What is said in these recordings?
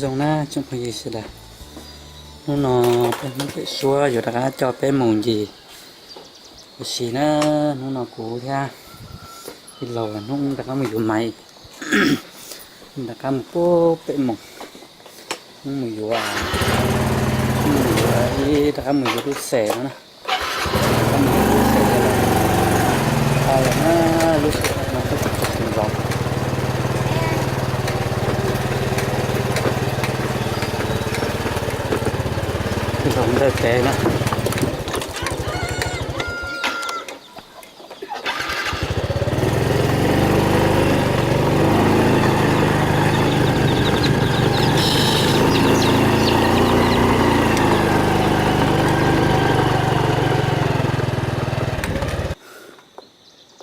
Zoo na tsoom phooj ywg sawv daws, hnub no peb Hmoob pem suab yuav rov qab coj peb mus ncig ua si na. Hnub no kuv thiab tij laug Hnub rov qab mus yuav maiv, rov qab mus pub peb mus, mus yuav, mus yuav ib rov qab mus yuav lub xes no na. Rov qab mus yuav lub xes no lawm, lub xes no twb tsis tau los, los ntawm pem na.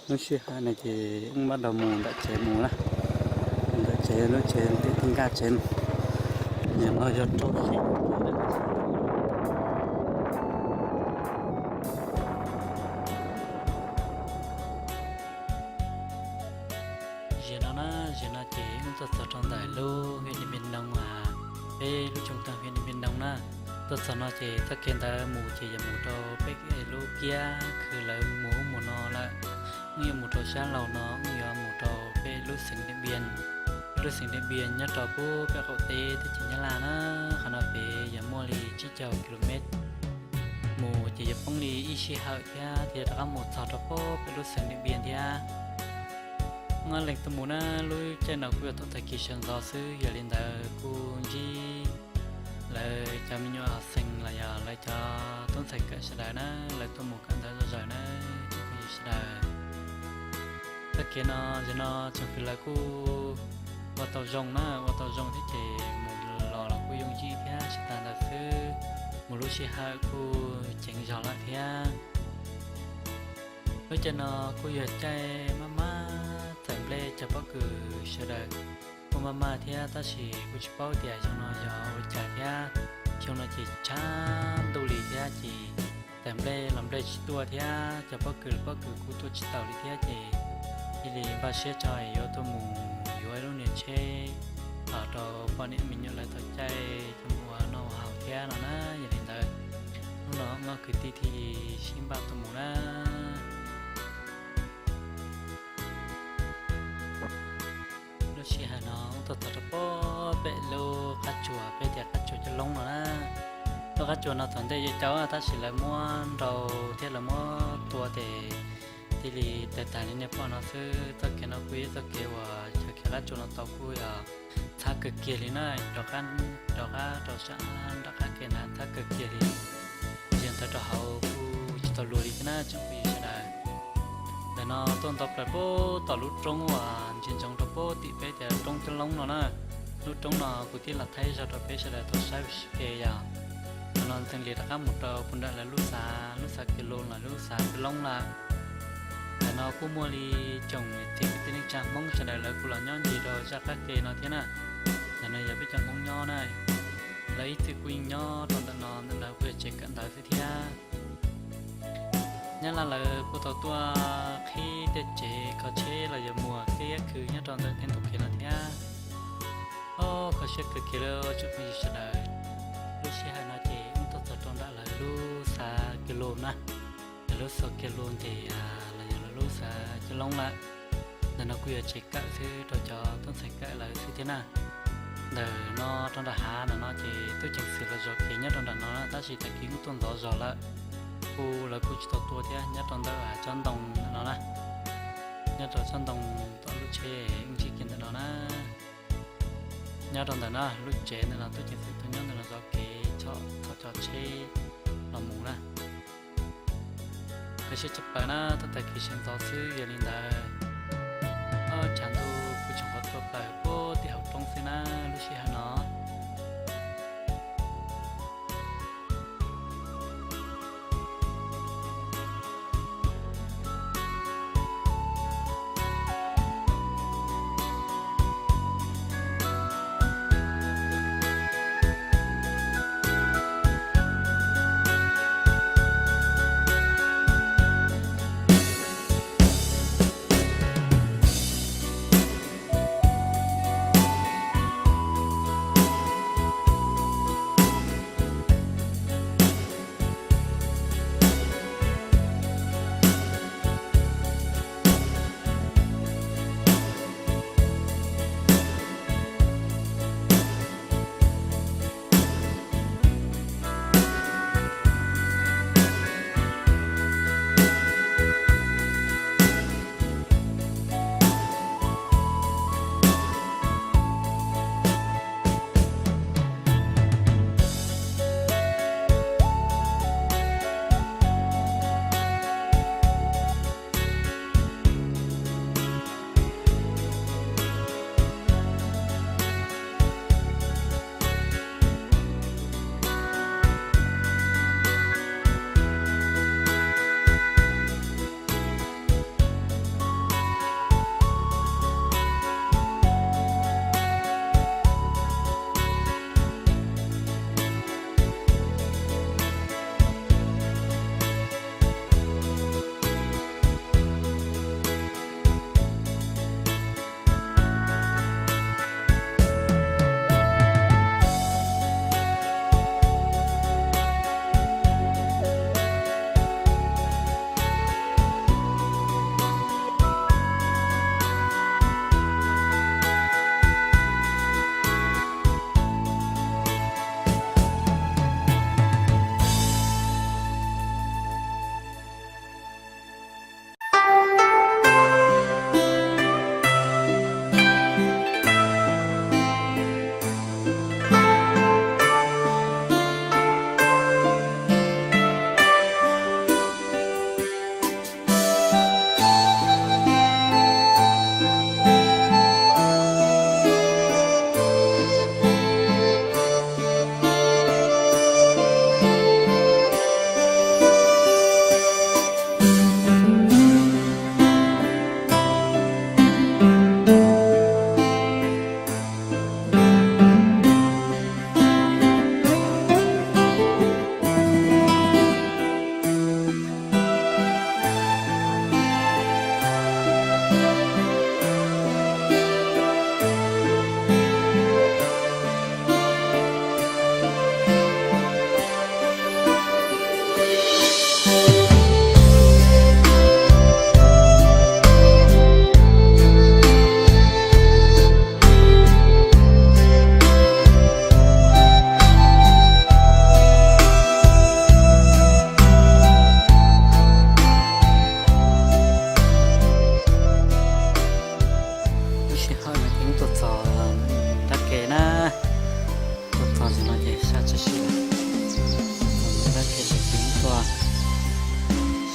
Lub sij hawm no ces wb pab rau mus ntawm tsev mus na, ntawm tsev lub tsev tim ti nkaj tsev, yog no yog rau siab. Ziag no na, ziag no ces wb tuaj txog rau ntawm lub hiab Nij Npiaj Noo, peb lub tsoo tag hiab Nij Npiaj Noo na. Tuaj txog no ces txoj kev ntawd mus ces yuav mus rau peb lub kiab khw lawv mus ub mus no lawm. Wb yuav mus rau sab laug no wb yuav mus rau peb lub xeev Nij Npiaj, lub xeev Nij Npiaj nyob rau pub peb qaum teb teb chaws Nyab Laj na. Qhov no pem yuav muaj li tsib caug ki lo mev, mus ces yuav poob li ib sij hawm thiab thiaj rov qab mus txog rau pub peb lub xeev Nij Npiaj thiab. Wb lees tuaj mus na, lub caij no kuj yog thaum tag kis sawv ntxov xwb, yog li ntawd kuj ntsib lawv cov me nyuam hauv xeem los yog lawv cov tub ntxhais kawm sawv daws na, lawv tuaj mus kawm ntawv zom zaws na, tsoom phooj ywg sawv daws. Txoj kev no, zaum no tsoom fwv lawv kuj ua tau zoo na, ua tau zoo thiab ces mus los los kuj yooj yim thiab tsis tas ntawd xwb, mus lub sij hawm kuj ceev zog lawm thiab. Lub caij no kuj yog caij maj maj txais nplej, cov pob kws sawv daws kuj maj maj thiab, tab sis kuj tsis paub tias xyoo no yog ua cas thiab. Xyoo no ces tshav ntuj li thiab ces txais nplej los nplej tsis tuaj thiab, cov pob kws los pob kws kuj tuaj tsis taus li thiab ces cia li npaj siab tso yuav tuaj mus yuav ib lub niag tsheb los rau poj niam me nyuam lawv tau caij coj mus ua noj ua haus thiab no na. Yog li ntawd hnub no wb kwv tij thiaj li sib npaj tuaj mus na. Lub sij hawm no wb tuaj txog rau pem lub qab tsuas, peb tias qab tsuas coj loob no na. Lub qab tsuas no thaum ntej yuav caum tab sis lawv muab nrau thiab lawv muab tua ces thiaj li tawg tag li nej pom no xwb. Txoj kev no kuj yog txoj kev uas chaw khiav qab tsuas no tau kuj yog txhab kawg kiag li na, rov qab rau sab nram qab kev na txhab kawg kiag li. Yog ntawd rau hauv kuj tsis tau luag li thiab na tsoom phooj ywg sawv daws. Ntawm no tuaj ntau plaws puag tom lub roob uas ntsia ntsoov rau puag tim peb tias roob coob loob no na. Lub roob no kuv thiaj los thaij zog rau peb sawv daws tau saib ua si ke yom. Ntawm no ntxees li rov qab mus rau puag nram lawv lub xav, lub xav Kiag Lus los lub xav Kiag Loob lawm. Ntawm no kuj muaj li tsoom niam txiv kwv tij neej tsa Hmoob sawv daws lawv kuj los nyob ncig rau zaj qab ke no thiab na. Ntawm no yog peb cov Hmoob nyob na. Lawv ib txwm kuj yeej nyob rau ntawm no, ntawm no kuj yog tsev kawm ntawv xwb thiab. Nyab Laj lawv kuj tau tuaj qhib tej tsev kho tsheb los yog muag tej iab khw nyob rau ntawm tej ntug kev no thiab. Ob, kho siab kawg kiag li tsoom phooj ywg sawv daws. Lub sij hawm no ces wb tuaj txog rau nram lawv lub xav Kiag Lus na, lawv lub xav Kiag Lus ntawm los yog lawv lub xav Kiag Loob lawm. Ntawm no kuj yog tsev kawm xwb rau cov tub ntxhais kawm lawv xwb thiab na. Ntawm no rau nram hav ntawm no ces tub ceev xwm los zov kev nyob rau nram no na, tab sis tag kis wb tuaj ntxov zog lawm, kuj lawv kuj tsis tau tua thiab. Nyob rau ntawm tsob ntoo ntawm no na, nyob rau tsob ntoo tom lub tsheb wb ntsib kiag ntawm no na. Nyob rau ntawm no lub tsev ntawm no tub ceev xwm tuaj nyob ntawm no zov kev txhom txhom cov tsheb los mus na. Kho siab tshaj plaws na, tuaj tag kis sawv ntxov xwb yog li ntawd. Ob, tshav ntuj kuj tseem qhuav tuaj plaws puag tim hauv roob xwb na lub sij hawm no.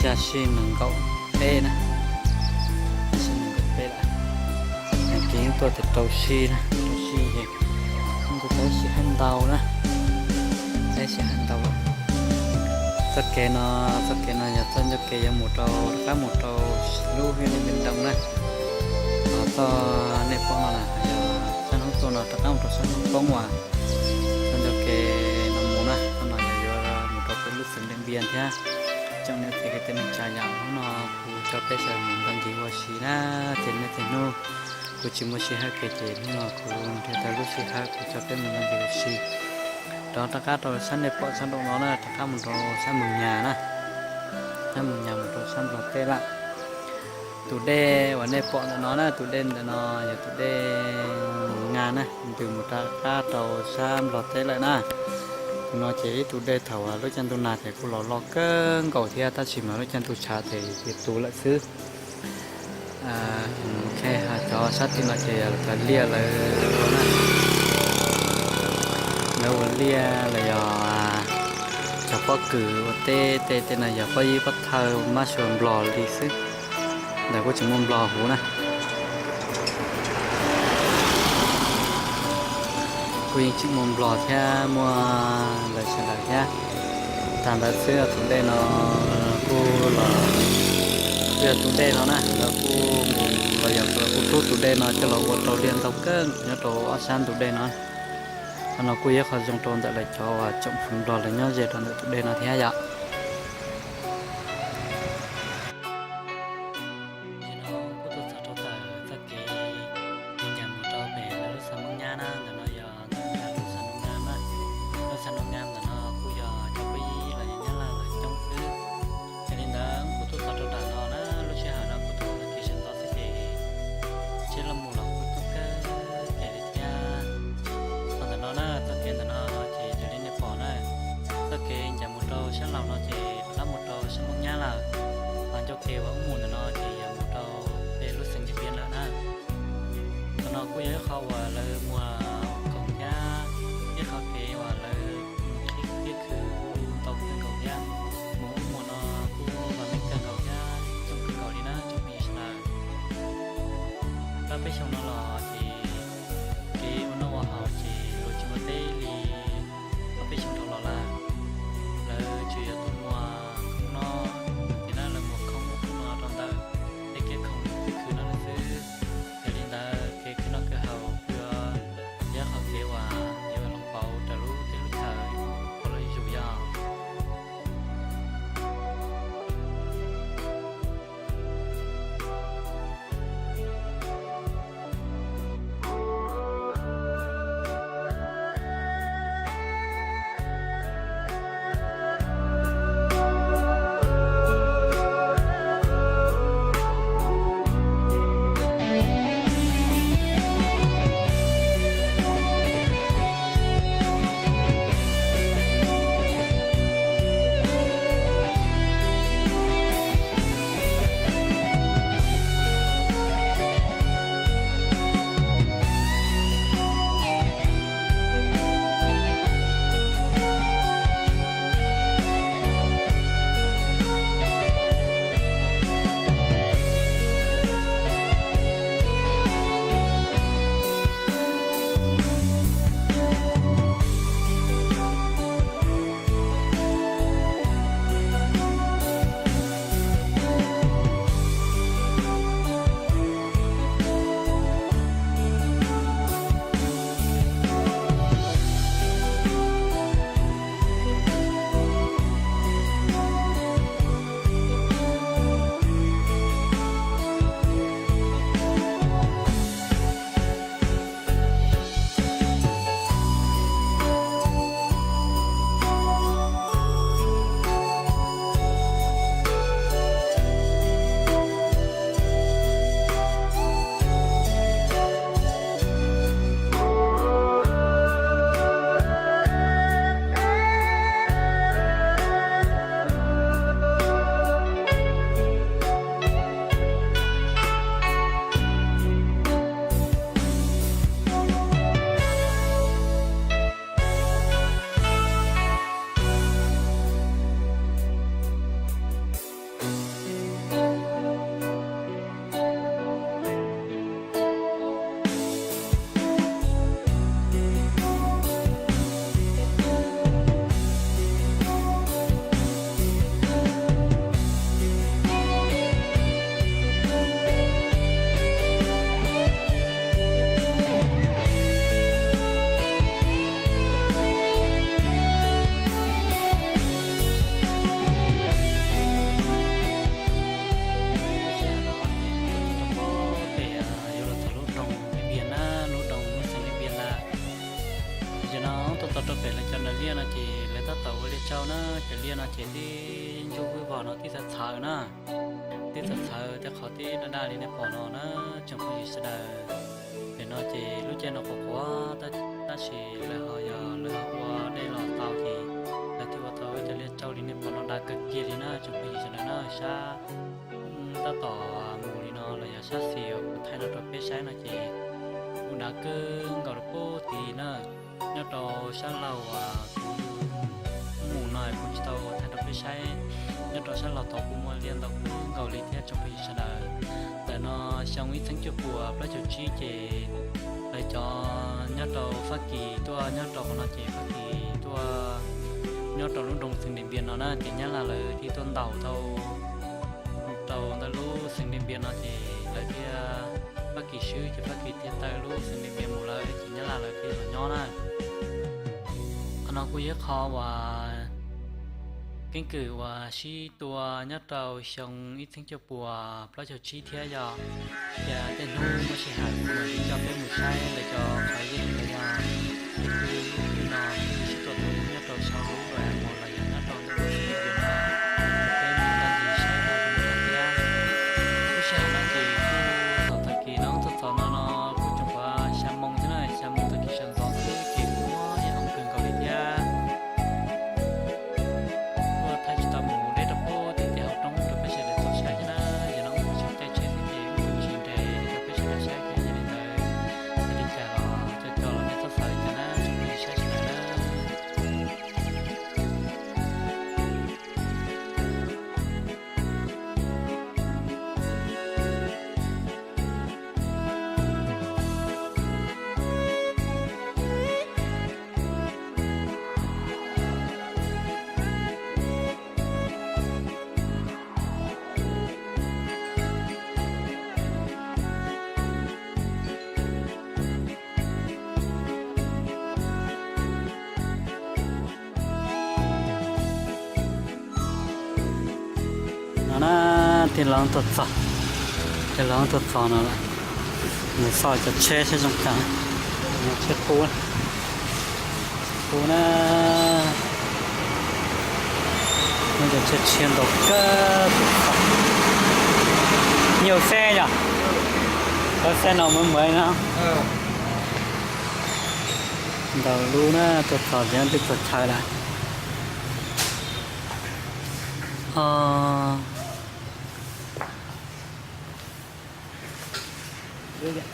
Yog sij nees nkaum peb na, sij nees nkaum peb lawm. Ces yeej tuaj tau rau sij na, rau sij ces ntu peb sij hab ntau na, peb sij hab ntau lawm. Txoj kev no, txoj kev no yog txoj ncauj kev yuav mus rau, rov qab mus rau lub Hwj Lim Npee Ntoo na. Ho txoj nej pom no na yog sab hnub tuaj no rov qab mus rau sab hnub poob uas txoj ncauj kev no mus na, txoj no yog yuav mus rau peb lub xeev Ntiaj Npias thiab. Tsoom niam txiv kwv tij neej tsa, yog hnub no kuv coj peb sawv daws mus ntau ncig ua si na, ces nej tej hnub kuv tsis muaj sij hawm kev ces hnub no kuv nrhiav tau lub sij hawm kuv coj peb mus ntau ncig ua si. Rov rov qab rau sab nej pom sab nraum no na, rov qab mus rau sab Moos Nyas na, sab Moos Nyas mus rau sab Nplog teb lawm. Tus dej uas nej pom ntawm no na, tus dej ntawm no yog tus dej Moos Nyas na, ntws mus rov qab rau sab Nplog teb lawm na. Tus no ces ib tug dej thaum lub caij ntuj nag ces kuj los loj kawg nkaus thiab, tab sis mas lub caij ntuj tshav ces tias tu lawm xwb. Ok, ho cov sab tim no ces yog cov liaj lawv ua na, lawv ua liaj los yog cov pob kws ua teb, tej tej no yog pob yib pob thawj mab sua Nplog li xwb, ntawd kuj tsis muaj Nplog huv na. Kuj yeej tsis muaj Nplog thiab, muaj lawv sawv daws thiab. Tag ntawd xwb tus dej no kuj los, kuj yog tus dej no na, lawv kuj mus los yog lawv kuj rub tus dej no coj los ua rau liaj ntau kawg nkaus nyob rau ob sab ntug dej no. Qhov no kuj yog qhov zoo rau ntawm lawv cov uas tsoom fwv Nplog lawv nyob ze rau ntawm tus dej no thiab yom. Ces no kuj tuaj txog rau ntawm txoj kev nce mus rau pem lawv lub xab Moob Nyab na, ntawm no yog ntawm lub xab Noob Ngam na. Lub xab Noob Ngam ntawm no kuj yog cov phooj ywg los yog Nyab Laj los coob xwb. Yog li ntawd kuv tuaj txog rau nram no na, lub sij hawm no kuv tuaj ua kev sawv ntxov xwb ces tsheb los mus los kuj coob kawg nkaus li thiab. Qhov ntawm no na, txoj kev ntawm no ces raws li nej pom na, txoj kev nce mus rau sab laug no ces rov qab mus rau sab Moob Nyab lawm. Ho ncauj kev uas wb mus ntawm no ces yog mus rau pem lub xeev Ntiaj Npias lawm na. Qhov no kuj yog ib qho uas lawv muag khoom thiab ib qho kev uas lawv qhib kiab khw ntau kawg nkaus thiab. Mus ub mus no kuj vam meej kawg nkaus thiab coob kawg nkaus li na tsoom phooj ywg sawv daws. Pab peb xyoo no los ces kev ua noj ua haus ces luag tsis ua teb li ob peb xyoo dhau los lawm. Lawv tsuas yog tuaj muag khoom noj, ces na lawv muag khoom noj rau ntawm tej kiab khoom kiab khw no lawm xwb. Yog li ntawd kev khwv noj khwv haus kuj yog ib qho kev uas yuav hloov pauv rau lub teb lub chaw puav leej yug yog. Cov liaj no ces tib ntsuj vwb vog no tib txhawv txhawv na, tib txhawv txhawv tej qhov tib daj daj li nej pom no na tsoom phooj ywg sawv daws. Nim no ces lub caij no quas quas tab sis lawv ho yog lawv ua dej los tau ces lawv thiaj ua tau ib cov liaj tsau li nej pom no dav kawg kiag li na tsoom phooj ywg sawv daws na. Sab tab tom mus li no los yog sab xis uas kuv thaij no rau peb saib no ces kuj dav kawg nkaus rau pem tid na. Nyob rau sab laug uas kuv mus no kuv tsis tau thaij rau peb saib, nyob rau sab laug tod kuj muaj liaj ntau kawg nkaus li thiab tsoom phooj ywg sawv daws. Ntawm no xyoo ib txhiab cuaj puas plaub caug tsib ces lawv cov nyob rau Fab Kis tuaj nyob rau qhov no ces Fab Kis tuaj nyob rau lub nroog Xeev Dees Npias no na ces Nyab Laj lawv thiaj tuaj ntaus tau mus rau ntawm lub Xeev Dees Npias no ces lawv thiaj, Fab Kis swb ces Fab Kis thiaj tawm lub Xeev Dees Npias mus lawm ces Nyab Laj lawv thiaj los nyob na. Qhov no kuj yog ib qho uas keeb kwm uas sib tua nyob rau xyoo ib txhiab cuaj puas plaub caug tsib thiab yog tias tej hnub muaj sij hawm kuv mam li coj peb mus saib lawv cov qhov yeej los yog tej kwj lub kwj no kuj sib tua tau nyob rau saum lub uas mus los yog nyob rau ntawm lub Xeev Dees Npias no. Peb mus tau ntsis saib tau mus thiab. Lub sij hawm no ces kuj thaum tag kis no tuaj txog no no kuj tseem muaj xya moo thiab na, xya moo tag kis sawv ntxov xwb ces kuj muaj ib hoo kawg nkaus li thiab. Kuj thaij tsis tau mus deb rau pem tej hauv roob rau peb sawv daws tau saib thiab na. Yog no kuj tseem caij tsheb xwb ces kuj tsis nres rau peb sawv daws saib thiab. Yog li ntawd, yog li cas los cov cov los nej txhob xav li cas na, tsoom phooj ywg sawv daws na. No na, tig loo tuaj txog, tig loo tuaj txog no lawm. Mus xauj cov tsheb saib zoo cas. Tsheb qub, tsheb qub na. Muaj cov tsheb tshiab ntau kawg. Nhiều xe nhỉ? Có xe nào mới mới nữa không? Ntau lub na, tuaj txog ces twb txog chaw lawm.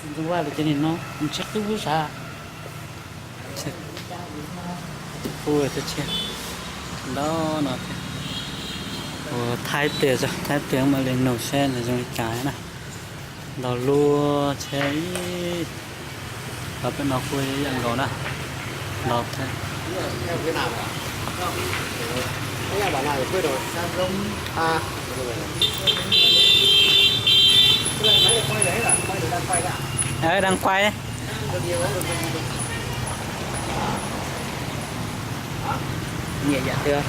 Ntxoov Vaj lawv cov niag no ntshe qub sav. Qub thiab tshiab ntau no thiab. Ua thaij pliag, thaij pliag mam li nug seb nws zoo li cas na. Ntau lub tsheb, los peb no kuj ib yam nkaus na. Ntau thiab. Đang quay. Nyiam yam twg.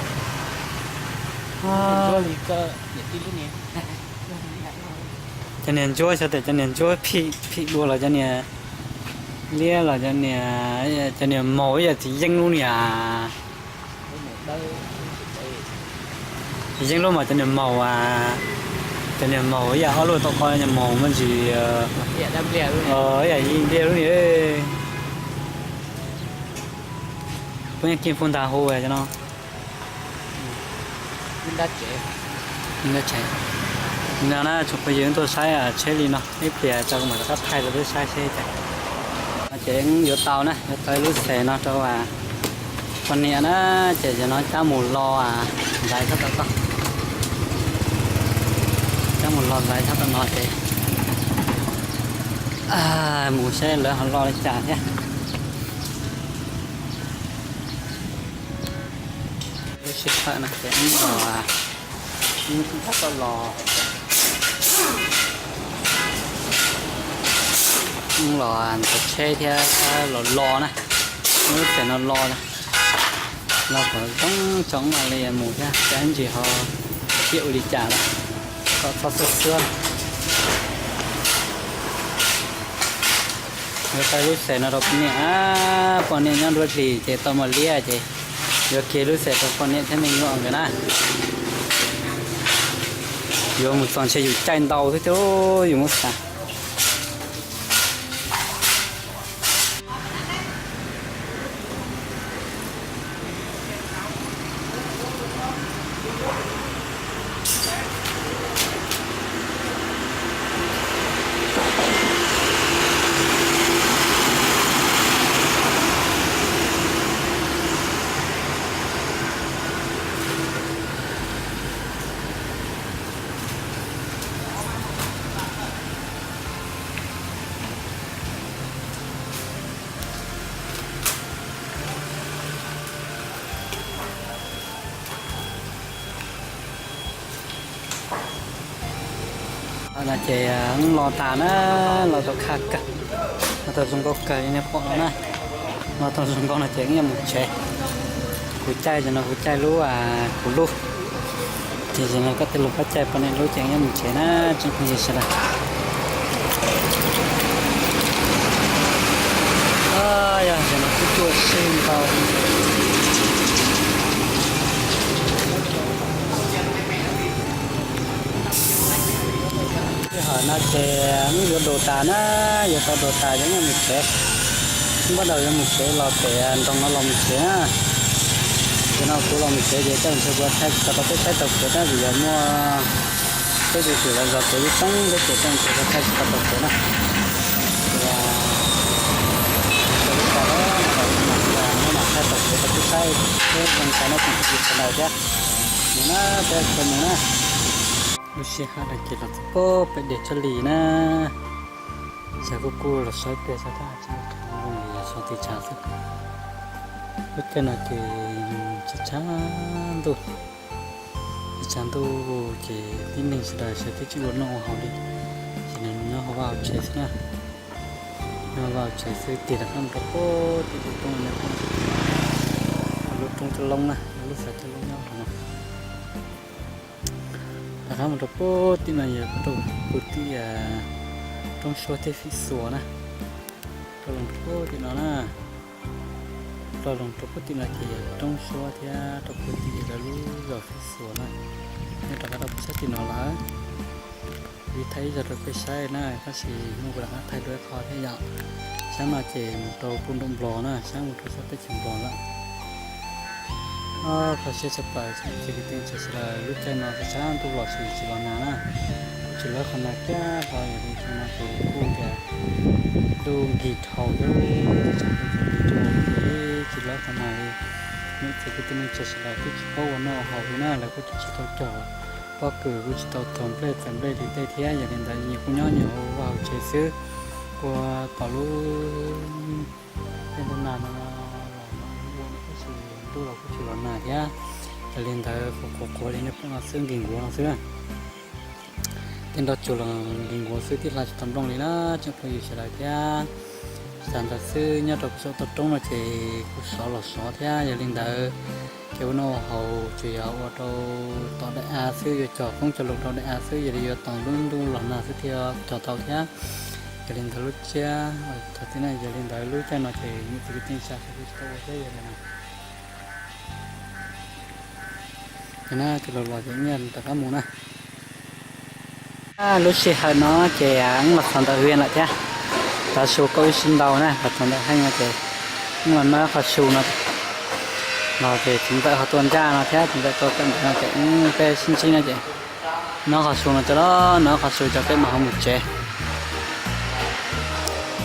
Cov niag ntsuab xyov tias cov niag ntsuab phim phim dua los cov niag liab los cov niag, cov niag maus ib yam txiv yeeb lub niag. Txiv yeeb lub mas cov niag maus, cov niag maus ib yam ob lub tom qab niag maus muaj ntsis, ib yam ib npliag lub niag. Puab yeej kib puag ntag hu cov no. Ntawm no na tsoom phooj ywg tuaj saib tsheb li no ib pliag tso kuv mam rov qab thaij rau peb saib seb cas. Ces yuav tau na, yuav tau ib lub xes no rau poj niam na, ces yog no cab mus lo ntxaiv txhob tau toj, cab mus lo ntxaiv txhob tau no ces mus seb lawv ho lo li cas thiab. Lub sij hawm no ces wb los, wb los ntawm tsheb thiab los lo na, lub xes no lo, lo kom zoo tso mam li mus thiab, ib ntsis ho thiaj ua li cas lawm, kom txhob xwb xwb. Yuav tau lub xes no rau poj niam, poj niam nyob nruab hlis ces tau mos liab ces Yuav kiag lub xeem rau poj niam thiab me nyuam nkawd na. Yuav mus txog ntshe yus caij ntau xwb thiab yus muab xav. No ces los tas na, los tau khaj kawg, los tau zoo nkauj kawg li nej pom no na. Los tau zoo nkauj no ces wb yuav mus tsev. Kuv caij ces no kuv caij lub, kuv lub, ces no koj tej lub koj caij poj niam lub ces wb yuav mus tsev na, tsoom phooj ywg sawv daws. Yog ces no kuj cuaj sij ntau. Sij hawm no ces wb yuav dua tas na, yuav tau dua tas ces wb yuav mus tsev. Wb npaj tau yuav mus tsev los pem nroog no los mus tsev na. Ces no kuv los mus tsev ces tej zaum ntshe kuv thaij tsis tau rau peb saib tau kev na vim yog muaj peb tug twm los zov kev ib txob peb ces tej zaum ntshe kuv thaij tsis tau rau kev na. Ces ua li cas los muab mam thaij tau kev rau peb saib, peb zoo cas no tsoom phooj ywg sawv daws thiab. Mus na, peb sawv mus na. Lub sij hawm no ces los txog pem dej Tshaj Lis na. Xyov kuj kuj los saib pem xyov tab tsis muaj qhov zoo li xyov tim tshav xwb. Lub caij no ces tshav tshav ntuj, tshav ntuj ces tib neeg sawv daws sawv twb tsis ua noj ua haus li, ces nws nyob hauv vaj hauv tsev xwb na. Nyob hauv vaj hauv tsev xwb, tig rov qab mus rau puag tim lub roob, lub roob coj loob na, lub xav coj loob nyob hauv no. Rov qab mus rau puag tim no yog rau puag tim roob suab thiab fib xuas na. Rau los rau puag tim no na, rau los rau puag tim no ces yog roob suab thiab rau puag tim lawv lub zos fib xuas na. Nyob rov qab rau puag sab tim no lawm. Kuv thaij ib zaug rau peb saib na, tab sis hnub kuv rov qab thaij dua ib qho thiab yom. Sab no ces mus rau puag nram Nplog na, sab mus rau sab teb chaws Nplog lawm. Kho siab tshaj plaws tsoom kwv tij neej tsa sawv daws, lub caij no tshav tshav ntuj los tsis tsis los nag na. Kuj tsis lawv qhov nag kiag hlo, yog li no ces kuj tias ntuj nkig dhau thiab, teb chaws kuj nkig dhau ces tsis lawv qhov nag li. Niam txiv kwv tij neej tsa sawv daws twb tsis paub ua noj ua haus li na, lawv kuj tsis tau cog pob kws, kuj tsis tau txog nplej txawm nplej li tej thiab, yog li ntawd nyias kuj nyob nyias hauv vaj hauv tsev xwb. Ua tom lub caij ntuj nag no los ua tab sis ntuj los kuj tsis los nag thiab. Yog li ntawd qhuav qhuav qhuav li nej pom no xwb, nkig nkuav no xwb. Tej nroj tsuag los nkig nkuav xwb, tib hla tsis tau nplooj li na tsoom phooj ywg sawv daws thiab. Xav ntawd xwb, nyob rau saum toj roob no ces kuj sov los sov thiab, yog li ntawd ces ua noj ua haus tsuas yog ua rau tom daim av xwb, yuav cog koob cog loo rau daim av xwb, yog li yuav tos lub ntuj los nag xwb thiaj cog tau thiab. Yog li ntawd lub tsiab thaum txij na, yog li ntawd lub caij no ces niam txiv kwv tij neej tsa sawv daws kuj tsis tau ua thiab, yog li no. Ces na, ces los los ces nyiaj rov qab mus na. Lub sij hawm no ces wb los txog ntawm Vias lawm thiab. Tav su kaum ib sij ntau na, los txog ntawm Heej no ces wb los noj qhov su no. Los ces txiv ntxawm ho tuaj ncaj no thiab, txiv ntxawm tuaj kawm ntawv no ces peb sib ntsib no ces noj qhov su no cov los noj qhov su cov peb mam ho mus tsev.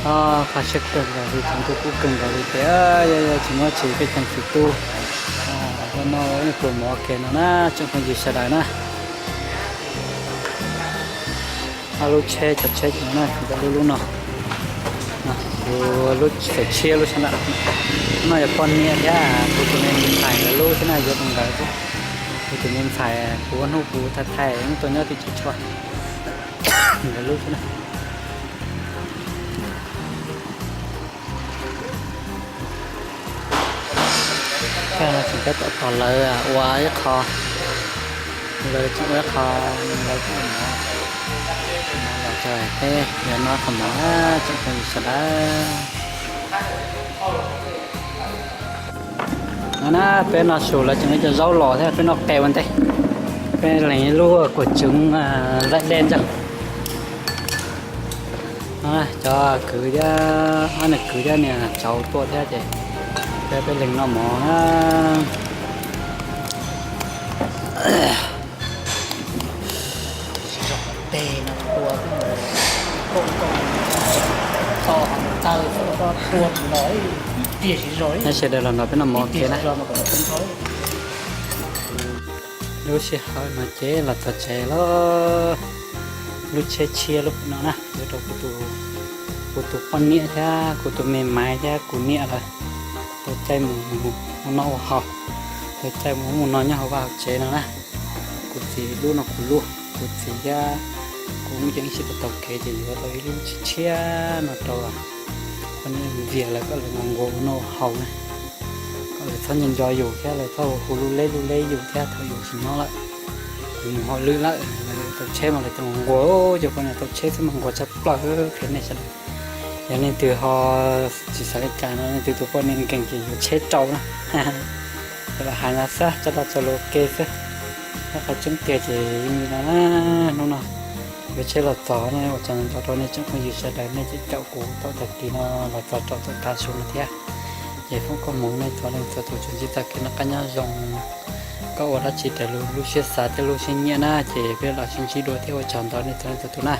Kho siab kawg nkaus li, tsaus ntuj kub kawg nkaus li ces yog tsis muaj tsis peb cov kwv tij tuaj noj pluas mov ua ke no na tsoom phooj ywg sawv daws na. Ob lub tsheb, cov tsheb ces no na, kuv lub lub no, kuv lub txawm tshiab lub sab nram no yog poj niam thiab, kuv tus me ntxhais nkawd lub xwb na, yuav rau nkawd xwb. Kuv tus me ntxhais kuv ua hnub kuv thaij thaij tuaj nyob tim Tseem Tshuaj nkawd lub xwb na. Koj no tseem tab tom tos lawv ua ib qho, lawv tseem ua ib qho, lawv tseem ua mov los tso peb yuav noj qhov mov na tsoom phooj ywg sawv daws. No na, peb noj su lawv tseem cov zaub los thiab, peb noj qe ua ntej. Peb lees ib lub kuam tseev laim dej ntag. No, cov kwv thiab, ob niag kwv thiab niag tsauv tuaj thiab ces peb, peb lees noj mov na. Sawv daws los nrog peb noj mov thiab na. Lub sij hawm no ces los txog tsev lawm. Lub tsheb tshiab lub no na, yuav rau kuv tus poj niam thiab kuv tus me maiv thiab kuv niam lawv tau caij mus ua noj ua haus, tau caij mus ua mus no nyob hauv vaj hauv tsev no na. Kuv txiv lub no kuv lub, kuv txiv thiab kuv muaj cov ib sib tau taug kev ces yuav tau ib lub tshiab no rau poj niam Vias lawv kom lawv nquas ua noj ua haus na. Kom lawv txhob nco nco yus thiab lawv txhob hu lub leb lub leb yus thiab thaum yus tsis nyob lawm. Yus mus hauj lwm lawm, lawv tau tsheb mas lawv tau nquas, cov poj niam tau tsheb xwb mas nquas tshaj plaws qhia nej sawv daws. Yog leej twg ho tsis xav li cas no, leej twg tus poj niam nkees ces yuav tsheb rau na. Lawv hais no xwb, txoj dab txoj lus ua ke xwb. Nyob qhov tseeb tiag ces yeej li no na. Hnub no yuav tsheb los txog no ua tsaug ntau rau nej tsoom phooj ywg sawv daws nej caum kuv tau tag kis no los txog rau tom tav su no thiab. Ces foom koob hmoov nej txhua leej txhua tus tsuas ntsib txoj kev noj qab nyob zoo, kom ua dab tsi raws li lub siab xav thiab lub siab nyiam na. Ces peb los sib ntsib dua thiab ua tsaug ntau nej txhua leej txhua tus na.